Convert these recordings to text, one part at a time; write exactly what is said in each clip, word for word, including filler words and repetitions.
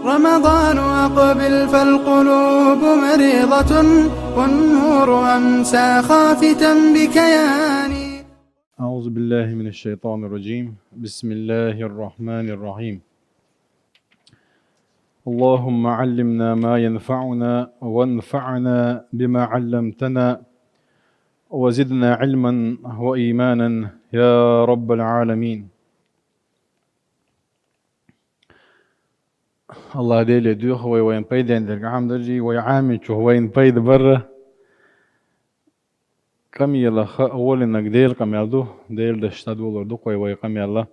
رمضان أقبل فالقلوب مريضة، والنور أمسى خافتا بكياني. أعوذ بالله من الشيطان الرجيم. بسم الله الرحمن الرحيم. اللهم علمنا ما ينفعنا وانفعنا بما علمتنا وزدنا علما وإيمانا يا رب العالمين. Аллах Деле дуьйху вай вайна пайден дерг Ӏамдаржий, вай Ӏамичух вайна пайда барра. Къамелах гӀолинарг Дела къамел ду, Дела даш садулар ду кхой вай къамелла.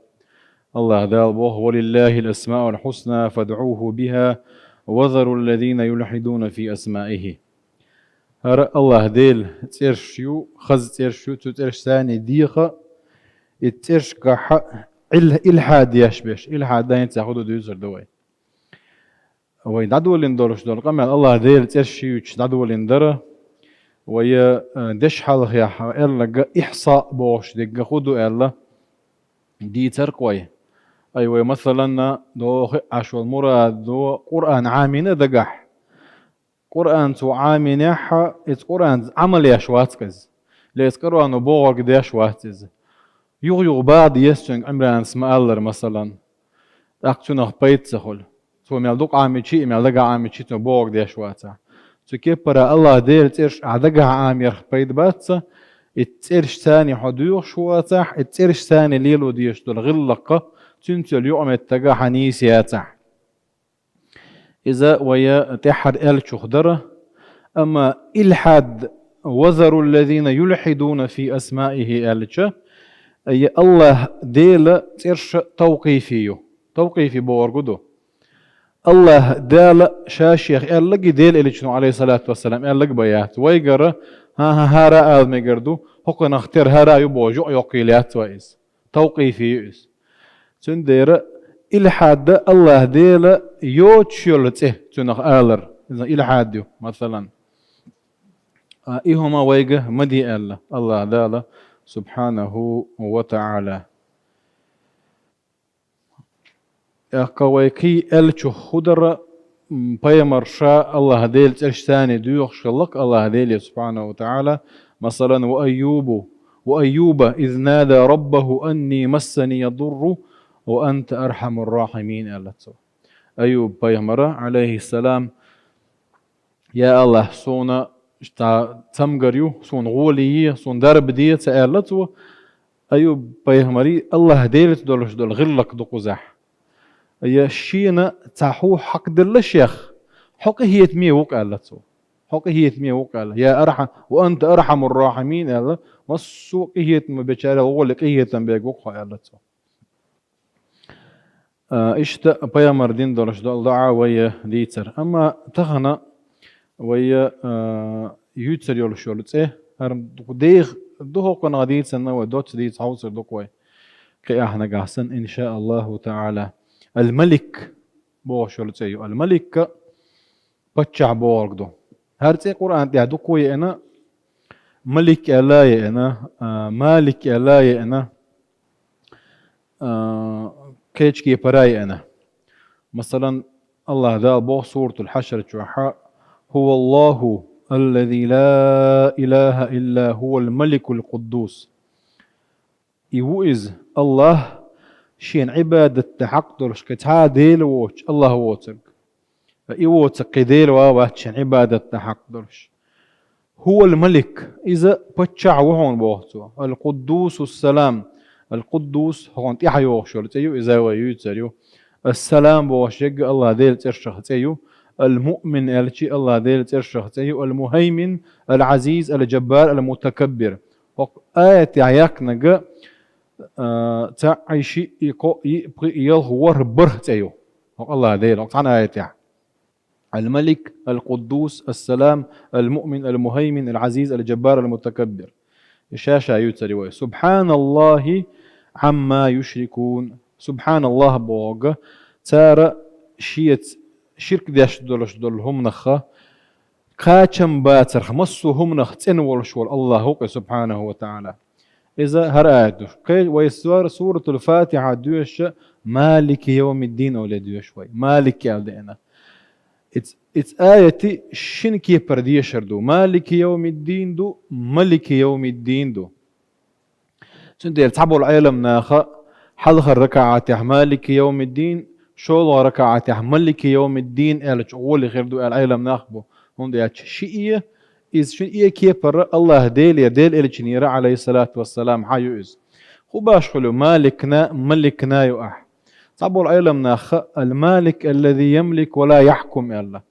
Аллах Дала боху: «ولله الأسماء الحسنى فادعوه بها وذروا الذين يلحدون في أسمائه». ХӀара Аллах Дела цӀерш ю, хаза цӀерш ю, цу цӀерш санна деха, и цӀерш гахьа ил-, илхьад деш беш, илхьад дайна ца худу дуьйцур ду вай. Вай дӀадолин долуш долу къамел Аллах Дела цӀерш юьйцуш дӀадолин дара. Вай, э, деш хьалхаяхь аьлларг ихьса бохуш дерг хӀун ду аьлла, дийцар кхой. Ай вай, масалан, доху Ӏаш волу мурад ду Къуръан Ӏамийна дагахь. Къуръан цо Ӏамийнехь, иза Къуръан Ӏамал еш вац иза. Ле иза Къуръано бохург деш вац иза. Юха-юха бада ес цуьнга Ӏимранас ма-аллара, масалан. ТӀаккха цунах пайда ца хуьлу. Цо мел дукха Ӏамийча а, мел дагахь Ӏамийча а цо бохург деш вацахь. Цу кепара Аллах Делан цӀерш ахь дагахь Ӏамийрах пайда бац, и цӀерш санна хьо доьхуш вацахь, и цӀерш санна лело дезаш долу гӀиллакх, цуьнца йолу юкъаметтиг хьан нийса яцахь. Иза вай тӀаьххьара аьллачух дара, амма илхьад, «وذروا الذين يلحدون في أسمائه» аьлча, и Аллах Делан цӀерш тавкъифи ю. Тавкъифи бохург хӀун ду? Аллах Дала ша-шех аьлларг, Делан элчано, Ӏалайхиссалату вассалам, аьлларг бен яц. Вайгара, хӀан-хӀа, хӀара ала мегар ду, хӀокхунах тера хӀара ю бохуш юкъа йоккхийла яц вай иза. Тавкъифи ю иза. Цундела илхьад Аллах Делан йоцуш йолу цӀе цунах алар, иза илхьад ю, масалан. А, и хӀума вайга ма де аьлла Аллах Дала, субхьанаху ва таӀала. ТӀаккха вай кхин аьллачух хӀун дара, м, пайхамар ша Аллах Делан цӀерш санна доьхуш хиллакх Аллах Деле, субхьанаху ва таӀала, масалан: «وأيوب، وأيوب إذ نادى ربه أني مسني الضر وأنت أرحم الراحمين», аьлла цо. Аюб пайхамара, Ӏалайхиссалам, «Я Аллах, суна цхьа цамгар ю, суна гӀоли е, суна дарба де», ца аьлла цо. Аюб пайхамаре Аллах Делаца долуш долу гӀиллакх ду кхузахь. Я шена цхьа хӀу хьакхаделла шех, хьо къинхетаме ву-кх аьлла цо. Хьо къинхетаме ву-кх аьлла. «يا أرحم، وأنت أرحم الراحمين» аьлла, массо а къинхетам бечарел гӀоли къинхетам бег ву-кх хьо аьлла цо. А, иштта пайхамар дина долуш долу доӀа вай дийцар. Амма тахана вай, а, юьйцур йолуш йолу цӀе, хӀара дукха деха ду хӀокхунах дийцина, вай доцца дийца хьовсур ду-кх вай. Кхин ахь нагахь санна, иншааллаху таӀала. Ал-Малик бохуш йолу цӀе ю. Ал-Малик паччахь бохург ду. ХӀара цӀе Къуръан тӀехь дукха еана, Малик аьлла а еана, а, Малик аьлла а еана, а, кхечу кепара а еана. Масалан, Аллах Дала боху Суратул Хьашр чохь: «هو الله الذي لا إله إلا هو الملك القدوس». И ву иза, Аллах, шена Ӏибадат дан хьакъ долуш кхин цхьа а Дела воцуш, Аллах воцург. И воцург кхин Дела ван вац шена Ӏибадат дан хьакъ долуш. «هو الملك», иза паччахь ву хьуна боху цо. «القدوس السلام». Ал-Къуддус, хӀокхунна тӀаьхьа йогӀуш йолу цӀе ю, иза вай юьйцур ю. Ас-Салам бохуш ерг Аллах Делан цӀершах цӀе ю. Ал-Муъмин аьлчи Аллах Делан цӀершах цӀе ю. Ал-Мухаймин, Ал-Азиз, Ал-Джаббар, Ал-Мутакаббир. ХӀокху аятехь яьккхинарг, а, цхьаъ, шиъ, кхоъ, йиъ, пхиъ, ялх, ворхӀ, бархӀ цӀе ю. ХӀокху Аллах Делан, хӀокху цхьана аятехь. Ал-Малик, Ал-Къуддус, Ас-Салам, Ал-Муъмин, Ал-Мухаймин, Ал-Азиз, Ал-Джаббар, Ал-Мутакаббир. И ша-ша юьйцур ю вай. «سبحان الله عما يشركون». Субхьаналлах бохург, цара шеца ширк деш долуш долу хӀуманах кхачам бацарх, массо а хӀуманах цӀена волуш волу Аллах ву-кх и, субхьанаху ва таӀала. Иза хӀара аят ду. Кхе вай сур-, суратул Фатиха доьшуш, «Малики йовмиддин» оле доьшу вай. «Малик» аьлла деана. Иц-, иц аяти шин кепара дешар ду. «Малики йовмиддин» ду, «Малики йовмиддин» ду. Цундела цхьаболу Ӏеламнаха хьалхара ракаӀатехь «Малики йовмиддин», шолгӀа ракаӀатехь «Малики йовмиддин» аьллачу гӀоли хир ду аьлла Ӏеламнах бу. ХӀунда аьлча шиъ, иза шин э кепара Аллах Делера, Дела элчанера, алейхиссалату вассалам, хьан ю иза. ХӀун баш хуьлу, «Маликна», «Маликна» ю ахь. Цхьаболу Ӏеламнаха «Ал-Малик аллази ямлик ва ла яхкум» аьлла.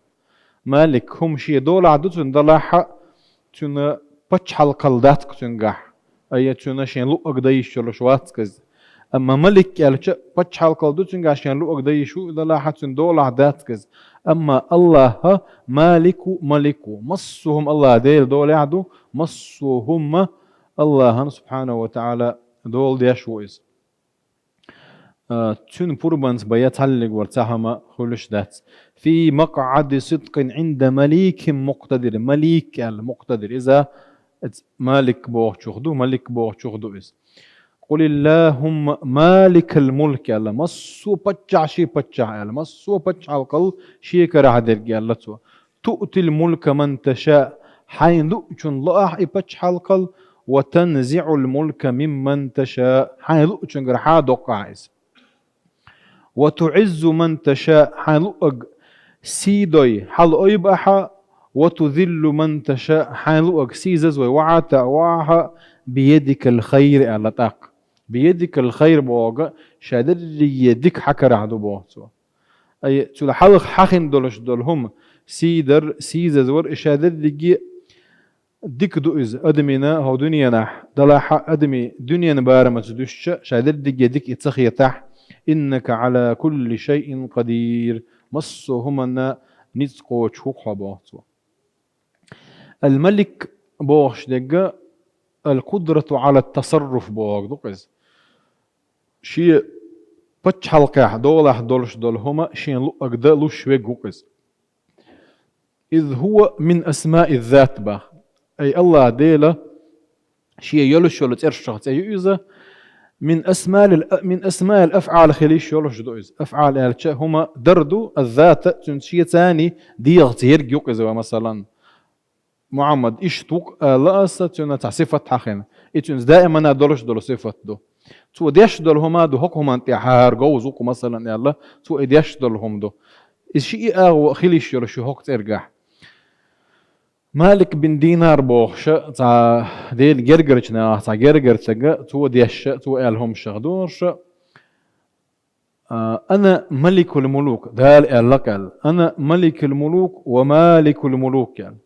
Малик, хӀума шен долахь ду цуьнан далахьа, цуьнан пачхьалкхал дац-кх цуьнгахь, айя цуьнан шен луъаг дан йиш йолуш вац-кх иза. Амма Малик аьлча, пачхьалкхал ду цуьнгахь, шен луъаг дан йиш ву и далахьа, цуьнан долахь дац-кх иза. Амма Аллаха Малику, Малику, массо а хӀума Аллаха Делан долехь ду, массо а хӀума Аллахана, субхьанаху ва таӀала, дола деш ву иза. А, цуьнан пурбанца бен цхьаллиг вара цхьа хӀума хуьлуш дац. «Фи макъӀади сидкъин Ӏинда маликин мукътадир». Малик аьлла, мукътадир. Иза, иза Малик бохучух ду, Малик бохучух ду иза. «Къулиллахумма маликал мулк», аьлла. Массо а паччахь шен паччахь аьлла. Массо а пачхьалкхал шен карахь дерг аьлла цо. «Туътил мулка ман таша», хьайна луъучунна ло ахь и пачхьалкхал, «ва танзиъул мулка мимман таша», хьайна луъучуьнгара хьан доккху ахь иза. «Ва туъиззу ман таша», хьайна луъаг сий дой, хьалаойба ахьа, «ва тузиллу ман таша», хьайна луъаг сийсазвой, вахьа а таӀа вахьа, «биядикал хайр», аьлла тӀаккха. «Биядикал хайр» бохург ша дерриге дика хьан карахь ду боху цо. Ай, цул хьалха хьан хин долуш долу хӀума, сий дар, сийсазвар, и ша дерриге дика ду иза адамина хӀокху дуьненахь, далахьа адамийн дуьненан барамаца дуьстича, ша дерриге дика и ца хетахь, «иннака Ӏала кулли шайъин къадир», массо а хӀуманна ницкъ кхочуш ву-кх хьо боху цо. Ал-Малик бохуш дерг, ал-кудрату Ӏала тасарруф бохург ду-кх иза. Шен пачхьалкхехь долахь долуш долу хӀума шен луъаг дан луш верг ву-кх иза. «Из хӀува мин асмаи ззат» бах. Ай Аллах Дела, шен йолуш йолу цӀершах цӀе ю иза, мин асмаил, мин асмаил афӀал хила йиш йолуш ду иза. АфӀал аьлча хӀума дар ду, аззата, цуьнца шен царний дегӀаца ерг ю-кх иза, ва масалан, Мухьаммад иштта ву-кх аьлла аса, цуьнан цхьа сифат хьахина. И цуьнца даимана долуш долу сифат ду. Цо деш долу хӀума ду, хӀокху хӀуманна тӀехь хӀара говза ву-кх, масалан, аьлла, цо и деш долу хӀума ду. Иза ши и агӀо хила йиш йолуш ю хӀокху цӀергахь. Малик бин Динар бохуша, цхьа Делан гергарчу нахах цхьа гергара стага, цо дешша, цо аьлла хӀуманашах дохуша, а, «Ана маликул мулук», Дала аьлла-кх аьлла, «Ана маликул мулук ва маликул мулук», аьлла.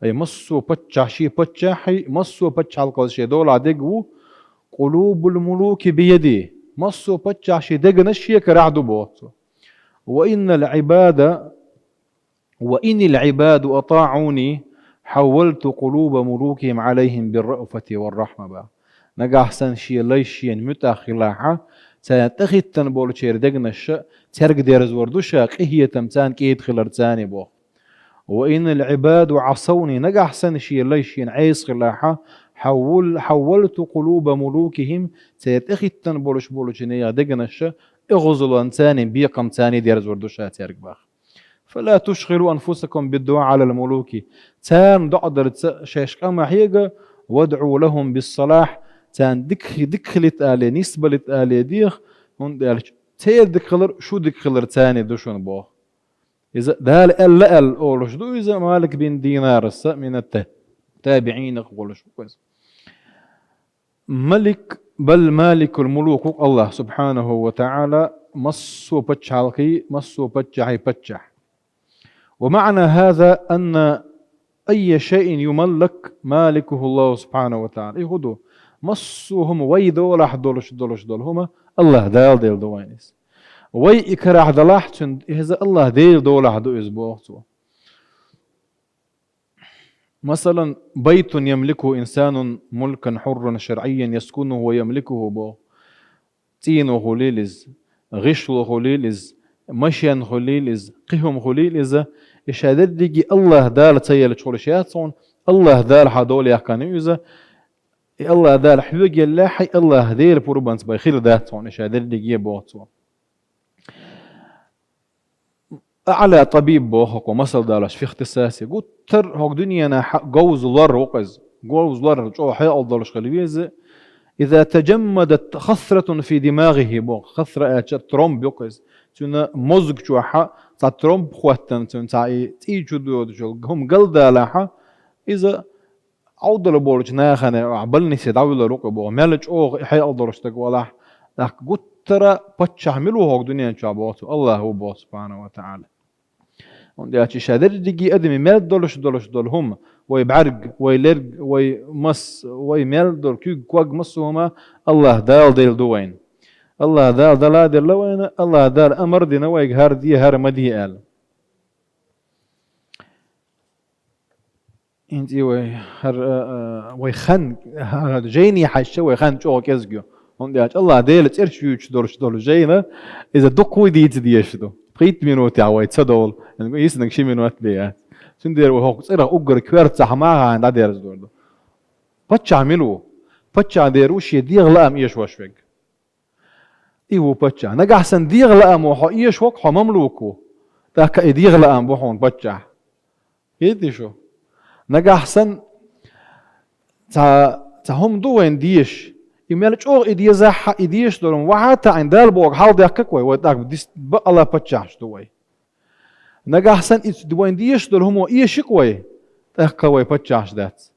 Ай, массо а паччахь шен паччахьий, массо а пачхьалкхал шен долахь дерг ву, «къулубул мулуки бияди», массо а паччахь шен дегнаш шен карахь ду боху цо. «Ва иннал Ӏибада, ва инил Ӏибаду атаӀуни, хьаввалту къулуба мулукихим Ӏалайхим бир-раъфати вар-рахьма», бах. Нагахь санна шен лайш шена муьтӀахь хилахьа, царна тӀехӀиттина болчеран дегнаша цаьрга дерзор ду ша, къинхетам царна кӀеда хилар царна боху. «Ва инал Ӏибаду Ӏасавни», нагахь санна шен лайш шена Ӏеса хилахьа, хьаввал-, хьаввалту къулуба мулукихим, церан тӀехӀиттина болуш болчу нехан дегнаша, эгӀазлон царна, бекхам царна дерзор ду ша цаьрга бах. «Фала тушгъилу анфусакум биддуӀа Ӏалал мулуки». Царна доӀа дарца шаьш къа ма хьега, «вадӀу лахум биссалахь», царна дика, дика хилийта алий, нисбалийта алий деха, хӀунда аьлча церан дика хилар шу дика хилар царна ду шуна боху. Иза Дала аьлла аьлла олуш ду иза Малик бин Динараса, минат та-, табиӀинах волуш ву иза. Малик, бал маликул мулук ву Аллах субхьанаху ва таӀала, массо а пачхьалкхий, массо а паччахьий паччахь. Ва маъна хаза анна айя шайъин юмаллак маликуху Аллаху субхьанаху ва таӀала. И хӀун ду? Массо а хӀума вай долахь долуш, долуш долу хӀума Аллах Дала делла ду вайна иза. Вай и карахь далахь цуьнан, иза Аллах Делан долахь ду иза боху цо. Масалан, байтун ямликуху инсанун мулкан хьурран шаръийян яскунуху ва ямликуху боху. ЦӀийно хуьлийла иза, гӀишло хуьлийла иза, машен хуьлийла иза, кхин хӀума хуьлийла иза, и ша дерриге Аллах Дала ца еллачу хуьлуш яц хьуна, Аллах Дала хьан дола яьккхина ю иза, И Аллахь Дала хьоьгу елла хьай, Аллахь Дела пурбанца бай хир дац хьуна ша дерриге боху цо. «أعلى طبيب» боху хӀокхо масал далош фи ихтисаси. Гуттар хӀокху дуьненахь говза лор ву-кх иза. Говза лор чӀогӀа хьекъал долуш хила веза. «إذا تجمدت خثرة في دماغه» боху. Хасра аьлча тромб ю-кх иза. Цуьнан мозга чохь цхьа тромб хӀоттана, цуьнан цхьа и цӀий чу доьдуш йолу хӀума галдалахь, иза Ӏовдала болчу нахана охьа больнице дӀавуьллур ву-кх боху. Мел чӀогӀа хьекъал долуш стаг валахь, тӀаккха гуттара паччахь мила ву хӀокху дуьнен чохь боху цо? Аллахь ву боху, субхьанаху ва таӀала. ХӀунда аьлча ша дерриге а адамийн мел долуш долуш долу хӀума, вай бӀаьрг, вай лерг, вай мас, вай мел долу куьг, ког, массо а хӀума Аллахь Дала делла ду вайна. Аллахь Дала дала а делла вайна, Аллахь Дала амар а дина вайга хӀара де, хӀара ма де аьлла. ХӀинца и вай хӀара, а, а, вай хан, хӀара жайне хьаьжча, вай хан чӀогӀа кӀезиг ю. ХӀунда аьлча Аллахь Делан цӀераш юьйцуш долуш долу жайна, иза дукха вуй дийца дезаш ду. Пхийтта минутехь вай ца довла, йиснарг ши минот бен яц. Цундела вай хӀокху цӀерах уггар коьртацахь ма хьахийна дӀадерзадор ду. Паччахь мила ву? Паччахь дера ву шен дегӀан лаам эшош верг. И ву паччахь. Нагахь санна дегӀан лаамо хьо эшаво-кх, хьо мамлук ву. ТӀаккха и дегӀан лаам бу хьуна паччахь. Кхетий шу? Нагахь санна цхьа, цхьа хӀума ду вайна дезаш. И мел чӀогӀа и дезахь а, и дезаш долу хӀума вахьа а таӀийна, Дала бохург хьалдехка-кх вай, вай тӀаккха дис-, бакъалла паччахьаш ду вай. Нагахь санна и ц-, вайна дезаш долу хӀума эши-кх вай, тӀаккха вай паччахьаш дац.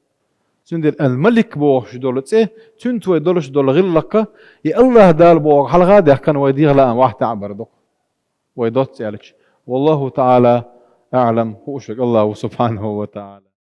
Цундела ал-Малик бохуш долу цӀе, цуьнца вай долуш долу гӀиллакх, и Аллахь Дала бохург хьалха а даьккхина, вай дегӀан лаам вахьа таӀабар ду-кх. Вай доцца аьлча. Валлаху таӀала аӀлам, хууш верг Аллахь ву, субхьанаху ва таӀала.